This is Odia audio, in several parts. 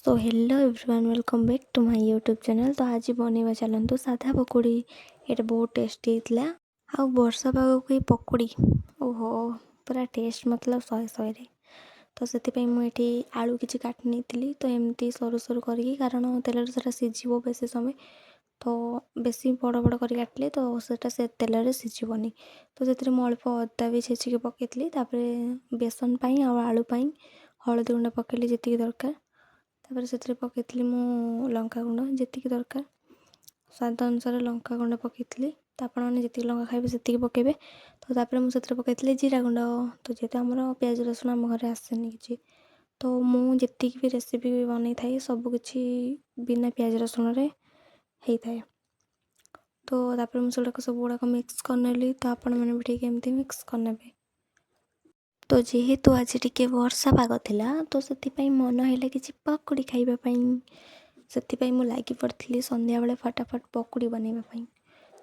So hello everyone, welcome back to my YouTube channel। ତ ଆଜି ବନେଇବା ଚାଲନ୍ତୁ ସାଧା ପକୋଡ଼ି। ଏଇଟା ବହୁତ ଟେଷ୍ଟି ହେଇଥିଲା ଆଉ ବର୍ଷା ପାଗକୁ ଏଇ ପକୋଡ଼ି, ଓହୋ, ପୁରା ଟେଷ୍ଟ, ମତଲବ ଶହେ ଶହେରେ। ତ ସେଥିପାଇଁ ମୁଁ ଏଠି ଆଳୁ କିଛି କାଟି ନେଇଥିଲି। ତ ଏମିତି ସରୁ ସରୁ କରିକି, କାରଣ ତେଲରେ ସେଟା ସିଝିବ ବେଶୀ ସମୟ। ତ ବେଶୀ ବଡ଼ ବଡ଼ କରି କାଟିଲେ ତ ସେଟା ସେ ତେଲରେ ସିଝିବନି। ତ ସେଥିରେ ମୁଁ ଅଳ୍ପ ଅଦା ବି ଛେଚିକି ପକାଇଥିଲି। ତାପରେ ବେସନ ପାଇଁ ଆଉ ଆଳୁ ପାଇଁ ହଳଦୀ ଗୁଣ୍ଡ ପକାଇଲି ଯେତିକି ଦରକାର। ତାପରେ ସେଥିରେ ପକାଇଥିଲି ମୁଁ ଲଙ୍କା ଗୁଣ୍ଡ ଯେତିକି ଦରକାର, ସ୍ୱାଦ ଅନୁସାରେ ଲଙ୍କା ଗୁଣ୍ଡ ପକାଇଥିଲି। ତ ଆପଣମାନେ ଯେତିକି ଲଙ୍କା ଖାଇବେ, ସେତିକି ପକାଇବେ। ତ ତାପରେ ମୁଁ ସେଥିରେ ପକାଇଥିଲି ଜିରା ଗୁଣ୍ଡ। ତ ଯେହେତୁ ଆମର ପିଆଜ ରସୁଣ ଆମ ଘରେ ଆସେନି କିଛି, ତ ମୁଁ ଯେତିକି ବି ରେସିପି ବନେଇଥାଏ, ସବୁକିଛି ବିନା ପିଆଜ ରସୁଣରେ ହେଇଥାଏ। ତ ତାପରେ ମୁଁ ସେଗୁଡ଼ାକ ସବୁ ଗୁଡ଼ାକ ମିକ୍ସ କରିନେଲି। ତ ଆପଣମାନେ ବି ଟିକେ ଏମିତି ମିକ୍ସ କରିନେବେ। ତ ଯେହେତୁ ଆଜି ଟିକେ ବର୍ଷା ପାଗ ଥିଲା, ତ ସେଥିପାଇଁ ମନ ହେଲା କିଛି ପକୁଡ଼ି ଖାଇବା ପାଇଁ। ସେଥିପାଇଁ ମୁଁ ଲାଗି ପଡ଼ିଥିଲି ସନ୍ଧ୍ୟାବେଳେ ଫଟାଫଟ ପକୁଡ଼ି ବନେଇବା ପାଇଁ।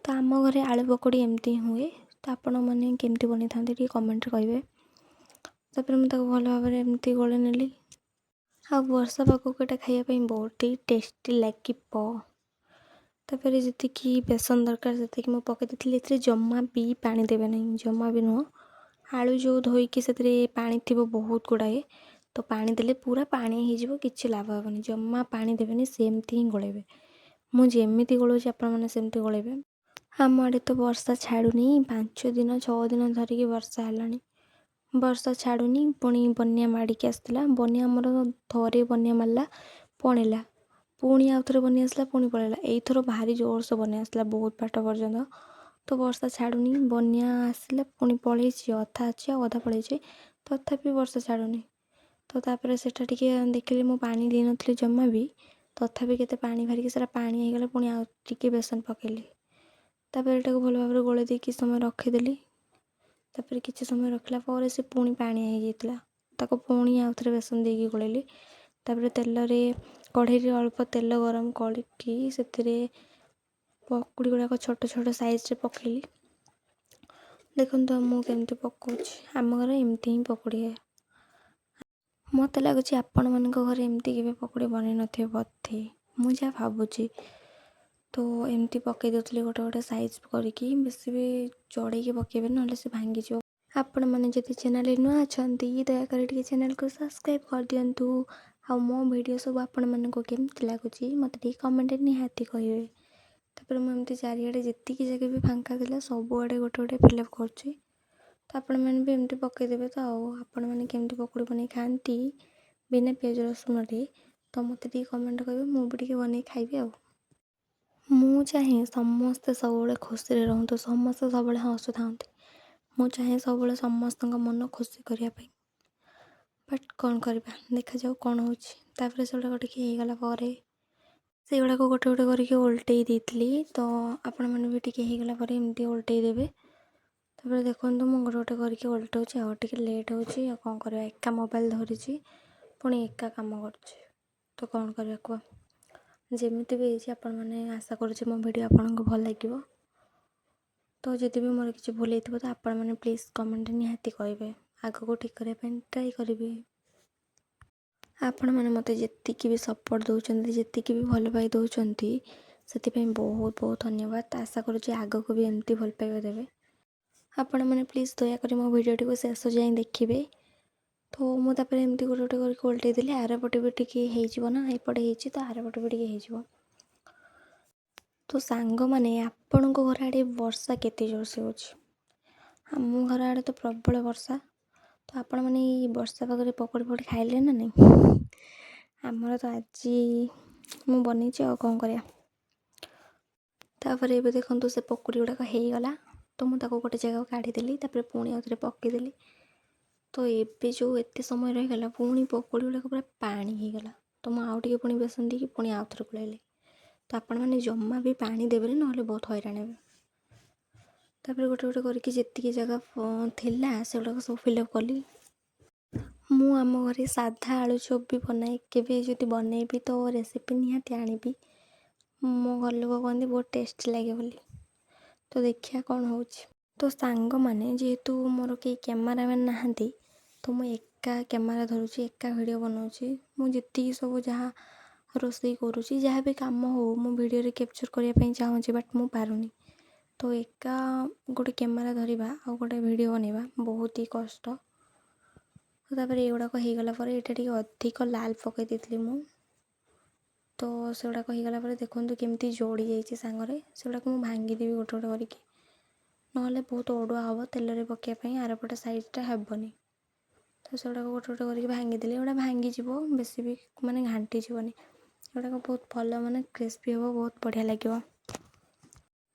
ତ ଆମ ଘରେ ଆଳୁ ପକୁଡ଼ି ଏମିତି ହିଁ ହୁଏ। ତ ଆପଣମାନେ କେମିତି ବନେଇଥାନ୍ତି, ଟିକେ କମେଣ୍ଟରେ କହିବେ। ତାପରେ ମୁଁ ତାକୁ ଭଲ ଭାବରେ ଏମିତି ଗୋଳେଇ ନେଲି। ଆଉ ବର୍ଷା ପାଗକୁ ଏଇଟା ଖାଇବା ପାଇଁ ବହୁତ ହି ଟେଷ୍ଟି ଲାଗିବ। ତାପରେ ଯେତିକି ବେସନ ଦରକାର, ସେତିକି ମୁଁ ପକାଇ ଦେଇଥିଲି। ଏଥିରେ ଜମା ବି ପାଣି ଦେବେ ନାହିଁ, ଜମା ବି ନୁହଁ। ଆଳୁ ଯେଉଁ ଧୋଇକି ସେଥିରେ ପାଣି ଥିବ ବହୁତ ଗୁଡ଼ାଏ। ତ ପାଣି ଦେଲେ ପୁରା ପାଣି ହେଇଯିବ, କିଛି ଲାଭ ହେବନି। ଜମା ପାଣି ଦେବେନି, ସେମିତି ହିଁ ଗୋଳେଇବେ। ମୁଁ ଯେମିତି ଗୋଳଉଛି, ଆପଣମାନେ ସେମିତି ଗୋଳେଇବେ। ଆମ ଆଡ଼େ ତ ବର୍ଷା ଛାଡ଼ୁନି। 5 ଦିନ 6 ଦିନ ଧରିକି ବର୍ଷା ହେଲାଣି, ବର୍ଷା ଛାଡ଼ୁନି। ପୁଣି ବନ୍ୟା ମାଡ଼ିକି ଆସିଥିଲା। ବନ୍ୟା ଆମର ଥରେ ବନ୍ୟା ମାରିଲା, ପଳେଇଲା। ପୁଣି ଆଉ ଥରେ ବନ୍ୟା ଆସିଲା, ପୁଣି ପଳେଇଲା। ଏଇଥର ଭାରି ଜୋରସେ ବନ୍ୟା ଆସିଲା ବହୁତ ବାଟ ପର୍ଯ୍ୟନ୍ତ। ତ ବର୍ଷା ଛାଡ଼ୁନି। ବନ୍ୟା ଆସିଲା, ପୁଣି ପଳେଇଛି, ଅଧା ଅଛି ଆଉ ଅଧା ପଳେଇଛି, ତଥାପି ବର୍ଷା ଛାଡ଼ୁନି। ତ ତାପରେ ସେଇଟା ଟିକେ ଦେଖିଲି, ମୁଁ ପାଣି ଦେଇନଥିଲି ଜମା ବି, ତଥାପି କେତେ ପାଣି ବାହାରିକି ସେଟା ପାଣି ହେଇଗଲା। ପୁଣି ଆଉ ଟିକେ ବେସନ ପକାଇଲି। ତାପରେ ଏଟାକୁ ଭଲ ଭାବରେ ଗୋଳେଇ ଦେଇକି କିଛି ସମୟ ରଖିଦେଲି। ତାପରେ କିଛି ସମୟ ରଖିଲା ପରେ ସେ ପୁଣି ପାଣିଆ ହେଇଯାଇଥିଲା। ତାକୁ ପୁଣି ଆଉ ଥରେ ବେସନ ଦେଇକି ଗୋଳେଇଲି। ତାପରେ ତେଲରେ, କଢ଼େଇରେ ଅଳ୍ପ ତେଲ ଗରମ କରିକି ସେଥିରେ ପକୁଡ଼ି ଗୁଡ଼ାକ ଛୋଟ ଛୋଟ ସାଇଜ୍ରେ ପକାଇଲି। ଦେଖନ୍ତୁ ମୁଁ କେମିତି ପକାଉଛି। ଆମ ଘରେ ଏମିତି ହିଁ ପକୁଡ଼ି ହୁଏ। ମୋତେ ଲାଗୁଛି ଆପଣମାନଙ୍କ ଘରେ ଏମିତି କେବେ ପକୁଡ଼ି ବନେଇ ନଥିବେ ବୋଧେ, ମୁଁ ଯାହା ଭାବୁଛି। ତ ଏମିତି ପକାଇ ଦେଉଥିଲି ଗୋଟେ ଗୋଟେ ସାଇଜ୍ କରିକି। ବେଶୀ ବି ଚଢ଼େଇକି ପକାଇବେ, ନହେଲେ ସେ ଭାଙ୍ଗିଯିବ। ଆପଣମାନେ ଯଦି ଚ୍ୟାନେଲ୍ରେ ନୂଆ ଅଛନ୍ତି, ଦୟାକରି ଟିକେ ଚ୍ୟାନେଲ୍କୁ ସବସ୍କ୍ରାଇବ୍ କରିଦିଅନ୍ତୁ। ଆଉ ମୋ ଭିଡ଼ିଓ ସବୁ ଆପଣମାନଙ୍କୁ କେମିତି ଲାଗୁଛି, ମୋତେ ଟିକେ କମେଣ୍ଟରେ ନିହାତି କହିବେ। ତାପରେ ମୁଁ ଏମିତି ଚାରିଆଡ଼େ ଯେତିକି ଜାଗା ବି ଫାଙ୍କା ଥିଲା, ସବୁଆଡ଼େ ଗୋଟେ ଗୋଟେ ଫିଲ୍ଅପ୍ କରୁଛି। ତ ଆପଣମାନେ ବି ଏମିତି ପକାଇଦେବେ। ତ ଆଉ ଆପଣମାନେ କେମିତି ପକୁଡ଼ି ବନେଇ ଖାଆନ୍ତି ବିନା ପିଆଜ ରସୁଣରେ, ତ ମୋତେ ଟିକେ କମେଣ୍ଟ କରିବେ। ମୁଁ ବି ଟିକେ ବନେଇ ଖାଇବି। ଆଉ ମୁଁ ଚାହେଁ ସମସ୍ତେ ସବୁବେଳେ ଖୁସିରେ ରୁହନ୍ତୁ, ସମସ୍ତେ ସବୁବେଳେ ହସୁଥାନ୍ତୁ। ମୁଁ ଚାହେଁ ସବୁବେଳେ ସମସ୍ତଙ୍କ ମନ ଖୁସି କରିବା ପାଇଁ। ବଟ୍ କ'ଣ କରିବା, ଦେଖାଯାଉ କ'ଣ ହେଉଛି। ତାପରେ ସେଗୁଡ଼ାକ ଟିକେ ହେଇଗଲା ପରେ ସେଗୁଡ଼ାକ ଗୋଟେ ଗୋଟେ କରିକି ଓଲଟେଇ ଦେଇଥିଲି। ତ ଆପଣମାନେ ବି ଟିକେ ହେଇଗଲା ପରେ ଏମିତି ଓଲଟେଇ ଦେବେ। ତାପରେ ଦେଖନ୍ତୁ, ମୁଁ ଗୋଟେ ଗୋଟେ କରିକି ଓଲଟଉଛି ଆଉ ଟିକେ ଲେଟ୍ ହେଉଛି। ଆଉ କ'ଣ କରିବା, ଏକା ମୋବାଇଲ୍ ଧରିଛି, ପୁଣି ଏକା କାମ କରୁଛି। ତ କ'ଣ କରିବା କୁହ? ଯେମିତି ବି ହେଇଛି, ଆପଣମାନେ, ଆଶା କରୁଛି ମୋ ଭିଡ଼ିଓ ଆପଣଙ୍କୁ ଭଲ ଲାଗିବ। ତ ଯଦି ବି ମୋର କିଛି ଭୁଲ ହେଇଥିବ, ତ ଆପଣମାନେ ପ୍ଲିଜ୍ କମେଣ୍ଟରେ ନିହାତି କହିବେ। ଆଗକୁ ଠିକ୍ କରିବା ପାଇଁ ଟ୍ରାଏ କରିବି। ଆପଣମାନେ ମୋତେ ଯେତିକି ବି ସପୋର୍ଟ ଦେଉଛନ୍ତି, ଯେତିକି ବି ଭଲ ପାଇ ଦେଉଛନ୍ତି, ସେଥିପାଇଁ ବହୁତ ବହୁତ ଧନ୍ୟବାଦ। ଆଶା କରୁଛି ଆଗକୁ ବି ଏମିତି ଭଲ ପାଇବା ଦେବେ। ଆପଣମାନେ ପ୍ଲିଜ୍ ଦୟାକରି ମୋ ଭିଡ଼ିଓଟିକୁ ଶେଷ ଯାଏଁ ଦେଖିବେ। ତ ମୁଁ ତାପରେ ଏମିତି ଗୋଟେ ଗୋଟେ କରିକି ଓଲଟେଇ ଦେଲି। ଆରପଟେ ବି ଟିକେ ହେଇଯିବ ନା, ଏପଟେ ହେଇଛି ତ ଆରପଟେ ବି ଟିକେ ହେଇଯିବ। ତ ସାଙ୍ଗମାନେ, ଆପଣଙ୍କ ଘର ଆଡ଼େ ବର୍ଷା କେତେ ଜୋରସେ ହେଉଛି? ଆମ ଘର ଆଡ଼େ ତ ପ୍ରବଳ ବର୍ଷା। ତ ଆପଣମାନେ ଏଇ ବର୍ଷା ପାଗରେ ପକୋଡ଼ି ଫକୋଡ଼ି ଖାଇଲେ ନା ନାହିଁ? ଆମର ତ ଆଜି ମୁଁ ବନେଇଛି, ଆଉ କ'ଣ କରିବା? ତାପରେ ଏବେ ଦେଖନ୍ତୁ, ସେ ପକୁଡ଼ି ଗୁଡ଼ାକ ହେଇଗଲା। ତ ମୁଁ ତାକୁ ଗୋଟେ ଜାଗାକୁ କାଢ଼ିଦେଲି। ତାପରେ ପୁଣି ଆଉ ଥରେ ପକାଇଦେଲି। ତ ଏବେ ଯେଉଁ ଏତେ ସମୟ ରହିଗଲା, ପୁଣି ପକୁଡ଼ି ଗୁଡ଼ାକ ପୁରା ପାଣି ହେଇଗଲା। ତ ମୁଁ ଆଉ ଟିକେ ପୁଣି ବେସନ ଦେଇକି ପୁଣି ଆଉ ଥରେ ଗୋଳେଇଲି। ତ ଆପଣମାନେ ଜମା ବି ପାଣି ଦେବେନି, ନହେଲେ ବହୁତ ହଇରାଣ ହେବେ। ତାପରେ ଗୋଟେ ଗୋଟେ କରିକି ଯେତିକି ଜାଗା ଥିଲା, ସେଗୁଡ଼ାକ ସବୁ ଫିଲ୍ଅପ୍ କଲି। ମୁଁ ଆମ ଘରେ ସାଧା ଆଳୁଚପ୍ ବି ବନାଏ। କେବେ ଯଦି ବନେଇବି, ତ ରେସିପି ନିହାତି ଆଣିବି। ମୋ ଘର ଲୋକ କୁହନ୍ତି ବହୁତ ଟେଷ୍ଟି ଲାଗେ ବୋଲି। ତ ଦେଖିବା କ'ଣ ହେଉଛି। ତ ସାଙ୍ଗମାନେ, ଯେହେତୁ ମୋର କେହି କ୍ୟାମେରାମ୍ୟାନ୍ ନାହାନ୍ତି, ତ ମୁଁ ଏକା ଏକା କ୍ୟାମେରା ଧରୁଛି, ଏକା ଭିଡ଼ିଓ ବନାଉଛି। ମୁଁ ଯେତିକି ସବୁ ଯାହା ରୋଷେଇ କରୁଛି, ଯାହା ବି କାମ ହଉ, ମୁଁ ଭିଡ଼ିଓରେ କ୍ୟାପଚର୍ କରିବା ପାଇଁ ଚାହୁଁଛି, ବଟ୍ ମୁଁ ପାରୁନି। ତ ଏକା ଗୋଟେ କ୍ୟାମେରା ଧରିବା ଆଉ ଗୋଟେ ଭିଡ଼ିଓ ବନେଇବା ବହୁତ ହି କଷ୍ଟ। ତ ତାପରେ ଏଗୁଡ଼ାକ ହେଇଗଲା ପରେ ଏଇଟା ଟିକେ ଅଧିକ ଲାଲ ପକାଇ ଦେଇଥିଲି ମୁଁ। ତ ସେଗୁଡ଼ାକ ହେଇଗଲା ପରେ ଦେଖନ୍ତୁ କେମିତି ଯୋଡ଼ି ଯାଇଛି ସାଙ୍ଗରେ। ସେଗୁଡ଼ାକ ମୁଁ ଭାଙ୍ଗିଦେବି ଗୋଟେ ଗୋଟେ କରିକି, ନହେଲେ ବହୁତ ଅଡ଼ୁଆ ହେବ ତେଲରେ ପକାଇବା ପାଇଁ, ଆରପଟ ସାଇଡ଼୍ଟା ହେବନି। ତ ସେଗୁଡ଼ାକ ଗୋଟେ ଗୋଟେ କରିକି ଭାଙ୍ଗିଦେଲି। ଏଗୁଡ଼ା ଭାଙ୍ଗିଯିବ, ବେଶୀ ବି ମାନେ ଘାଣ୍ଟିଯିବନି। ଏଗୁଡ଼ାକ ବହୁତ ଭଲ ମାନେ କ୍ରିସ୍ପି ହେବ, ବହୁତ ବଢ଼ିଆ ଲାଗିବ।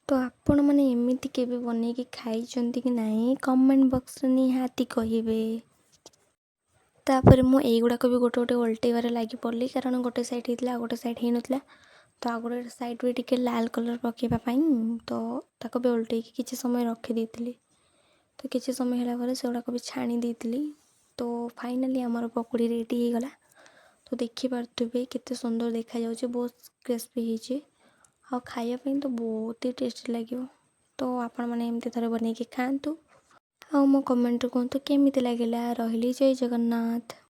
ତ ଆପଣମାନେ ଏମିତି କେବେ ବନେଇକି ଖାଇଛନ୍ତି କି ନାହିଁ, କମେଣ୍ଟ ବକ୍ସରେ ନିହାତି କହିବେ। ତାପରେ ମୁଁ ଏଇଗୁଡ଼ାକ ବି ଗୋଟେ ଗୋଟେ ଓଲଟେଇବାରେ ଲାଗି ପଡ଼ିଲି, କାରଣ ଗୋଟେ ସାଇଡ଼୍ ହେଇଥିଲା ଆଉ ଗୋଟେ ସାଇଡ଼୍ ହେଇନଥିଲା। ତ ଆଉ ଗୋଟେ ସାଇଡ଼୍ ବି ଟିକେ ଲାଲ କଲର୍ ପକାଇବା ପାଇଁ ତ ତାକୁ ବି ଓଲଟେଇକି କିଛି ସମୟ ରଖିଦେଇଥିଲି। ତ କିଛି ସମୟ ହେଲା ପରେ ସେଗୁଡ଼ାକ ବି ଛାଣି ଦେଇଥିଲି। ତ ଫାଇନାଲି ଆମର ପକୁଡ଼ି ରେଡ଼ି ହେଇଗଲା। ତ ଦେଖିପାରୁଥିବେ କେତେ ସୁନ୍ଦର ଦେଖାଯାଉଛି, ବହୁତ କ୍ରିସ୍ପି ହେଇଛି ଆଉ ଖାଇବା ପାଇଁ ତ ବହୁତ ହି ଟେଷ୍ଟି ଲାଗିବ। ତ ଆପଣମାନେ ଏମିତି ଥରେ ବନେଇକି ଖାଆନ୍ତୁ ଆଉ ମୋ କମେଣ୍ଟରେ କୁହନ୍ତୁ କେମିତି ଲାଗିଲା। ରହିଲି, ଜୟ ଜଗନ୍ନାଥ।